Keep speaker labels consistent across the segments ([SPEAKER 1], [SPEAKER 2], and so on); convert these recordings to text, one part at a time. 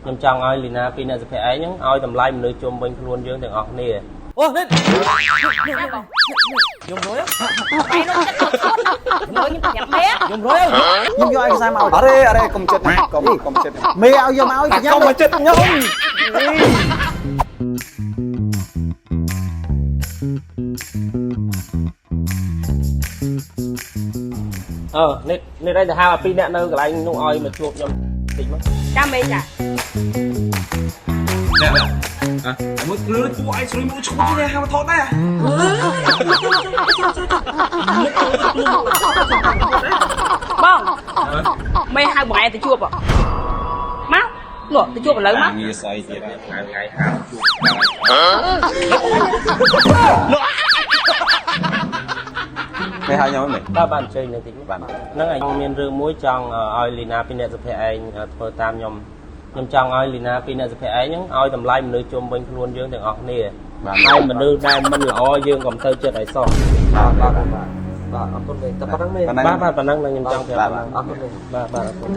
[SPEAKER 1] ខ្ញុំចង់ឲ្យលីណាពីអ្នកសុភ័ក្រឯងហ្នឹងឲ្យតម្លៃមនុស្សជុំវិញខ្លួនយើងទាំងអស់គ្នា
[SPEAKER 2] អូនេះ
[SPEAKER 3] ចាបង
[SPEAKER 2] ខ្ញុំរយ
[SPEAKER 3] ឯងនោះចិត្តអត់ស្គត់មើលខ្ញុំប្រាប់មេ
[SPEAKER 2] ខ្ញុំរយ
[SPEAKER 4] ខ្ញុំយកឯកសារមកឲ្យ
[SPEAKER 5] អរេអរេកុំចិត្តកុំកុំចិត្ត
[SPEAKER 4] មេឲ្យយកមកឲ្យក
[SPEAKER 5] ុំមកចិត្តខ្ញុំ
[SPEAKER 1] អឺនេះនេះឯងទៅហៅអាពីរអ្នកនៅកន្លែងនោះឲ្យមកជួបខ្ញុំតិចមក
[SPEAKER 3] ចាំមេចា
[SPEAKER 6] មួយគ្រឿងពួកឯងស្រួយមួយឈួតទេហៅមកថតដែរ
[SPEAKER 3] បងមេហៅបងឯងទៅជួបមកនោះទៅជួបឥឡូវមក
[SPEAKER 6] ងារស្អីទៀតថ្ងៃថ្ងៃហៅជួប
[SPEAKER 5] គេហៅខ្ញុំមិន
[SPEAKER 1] បាទបាទអញ្ជើញនៅតិចមកបាទហ្នឹងហើយខ្ញុំមានរឿងមួយចង់ឲ្យលីណាពីអ្នកសុភ័ក្រឯងធ្វើតាមខ្ញុំខ្ញុំចង់ឲ្យលីណាពីអ្នកសុភ័ក្រឯងហ្នឹងឲ្យតម្លៃមនុស្សជុំវិញខ្លួនយើងទាំងអស់គ្នាហើយមនុស្សដែលមិនល្អយើងកុំទៅចិត្តឲ្យសោះ
[SPEAKER 5] បាទបាទបាទ
[SPEAKER 2] បាទអរគុណមេតែប៉ុណ្្នឹងមេ
[SPEAKER 1] បាទបាទប៉ុណ្ណឹងខ្ញុំចង់ប្រាប់
[SPEAKER 2] អរគុណមេ
[SPEAKER 1] បាទបាទអរគុណ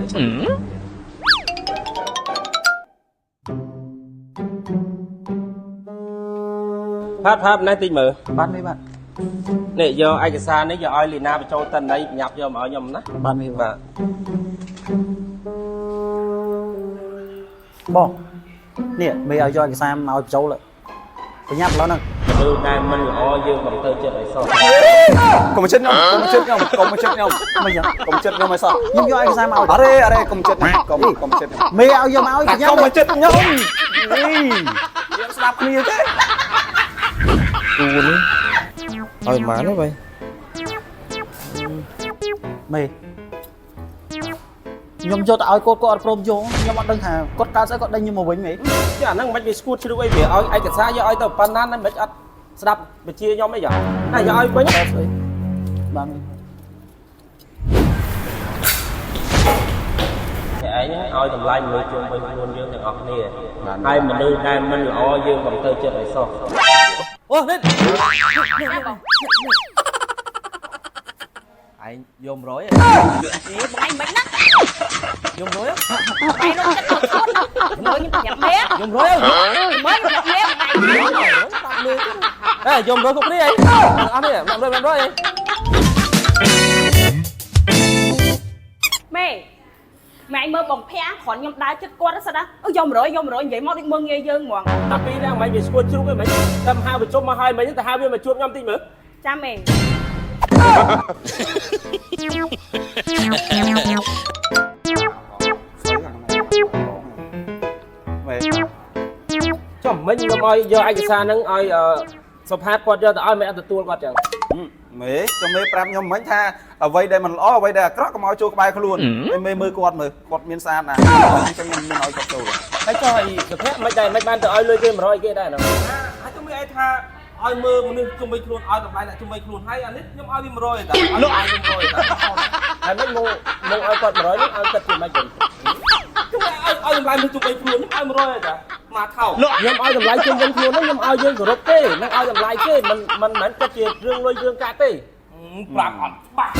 [SPEAKER 1] ផាតផាតណែតិចមើល
[SPEAKER 4] បាទមេបាទ
[SPEAKER 1] នេះយកឯកសារនេះយកឲ្យលីណាបញ្ចូលតិន័យប្រញាប់យកមកឲ្យខ្ញុំណា
[SPEAKER 4] បាទមេ
[SPEAKER 1] បាទ
[SPEAKER 4] បងនេះមេឲ្យយកឯកសារមកឲ្យបញ្ចូលប្រញាប់ឥឡូវហ្នឹង
[SPEAKER 1] មនុស្សដែលមិនល្អយើងកុំទៅចិត្តឲ្យសោះ
[SPEAKER 5] កុំចិត្តខ្ញុំកុំចិត្តខ្ញុំកុំចិត្តខ្ញុំ
[SPEAKER 4] មិនយ៉ាង
[SPEAKER 5] កុំចិត្តខ្ញុំឲ្យសោះ
[SPEAKER 4] ខ្ញុំយកឯកសារមកឲ្យ
[SPEAKER 5] អរេអរេកុំចិត្តកុំកុំចិត្ត
[SPEAKER 4] មេឲ្យយកមកឲ្យប្រញាប់
[SPEAKER 5] កុំមកចិត្តខ្ញុំនេះយើងស្ដាប់គ្នាទេ
[SPEAKER 2] គូនេះឲ្យម៉ានទេបី
[SPEAKER 4] មេខ្ញុំយកទៅឲ្យគាត់គាត់អត់ព្រមយកខ្ញុំអត់ដឹងថាគាត់កើតស្អីគាត់ដេញខ្ញុំមកវិញមេ
[SPEAKER 1] ចាអាហ្នឹងមិនវាស្គួតជ្រុះអីវាឲ្យឯកសារយកឲ្យទៅប៉ុណ្ណាហ្នឹងមិនអត់ស្ដាប់បញ្ជាខ្ញុំអីយ៉ាណាយកឲ្យវិញ
[SPEAKER 4] ស្អីបាទមេ
[SPEAKER 1] តែឯងឲ្យតម្លៃមនុស្សជុំវិញខ្លួនយើងទាំងអស់គ្នាហើយមនុស្សដែលមិនល្អយើងកុំទៅចិត្តឲ្យសោះ
[SPEAKER 2] អូនេះ
[SPEAKER 3] ចាបង
[SPEAKER 2] ឯងយក100
[SPEAKER 3] អេបងឯងមិនណា
[SPEAKER 2] យក100
[SPEAKER 3] ឯងនោះចិត្តអត់ស្គត់មើលខ្ញុំប្រាប់មេ
[SPEAKER 2] យក100
[SPEAKER 3] មើលខ្ញុំប្រាប់មេបងឯង
[SPEAKER 2] តាប់លើអេយក100គ្រប់គ្នាអីអស់នេះ100 100អី
[SPEAKER 3] មេម៉ែឯងមើលបងភ័ក្រគ្រាន់ខ្ញុំដើរចិត្តគាត់ស្ដាអឺយក100យក100និយាយមកដូចមើងងាយយើងហ្មង
[SPEAKER 1] តែពីរហ្នឹងមិនវាស្គួតជ្រុះអីមិនតែហៅប្រជុំមកហើយមិនទៅហៅវាមកជួបខ្ញុំតិចមើល
[SPEAKER 3] ចាំមេ
[SPEAKER 5] មេ
[SPEAKER 1] ចុះមិញខ្ញុំឲ្យយកឯកសារហ្នឹងឲ្យសុផាតគាត់យកទៅឲ្យមិនអត់ទទួលគាត់ចឹង
[SPEAKER 5] មេចាំមេប្រាប់ខ្ញុំមិញថាអ្វីដែលមិនល្អអ្វីដែលអាក្រក់កុំឲ្យចូលក្បែរខ្លួនមេមើលគាត់មើលគាត់មានស្អាតណាស់អញ្ចឹងខ្ញុំមិនឲ្យគាត់ចូល
[SPEAKER 1] ហើយចុះឲ្យសុភ័ក្រមិនដែរមិនបានទៅឲ្យលុយគេ100គេដែរហ្នឹង
[SPEAKER 6] ហើយទៅមានអីថាឲ្យមើលមនុស្សជុំវិញខ្លួនឲ្យតម្លៃអ្នកជុំវិញខ្លួនហើយអានេះខ្ញុំឲ្យវា100តាឲ្យ100តា
[SPEAKER 1] ហើយមិនមកមកឲ្យគាត់100នេះឲ្យគាត់ជាមិនវិញ
[SPEAKER 6] ខ្ញុំឲ្យឲ្យតម្លៃមនុស្សជុំវិញខ្លួនខ្ញុំឲ្យ100តាមកថោក
[SPEAKER 1] ខ្ញុំឲ្យតម្លៃជុំវិញខ្លួនហ្នឹងខ្ញុំឲ្យយើងគោរពទេមិនឲ្យតម្លៃគេមិនមិនមែនគាត់ជារឿងលុយរឿងកាក់ទេ
[SPEAKER 6] ប្រាប់អត់ច្បាស់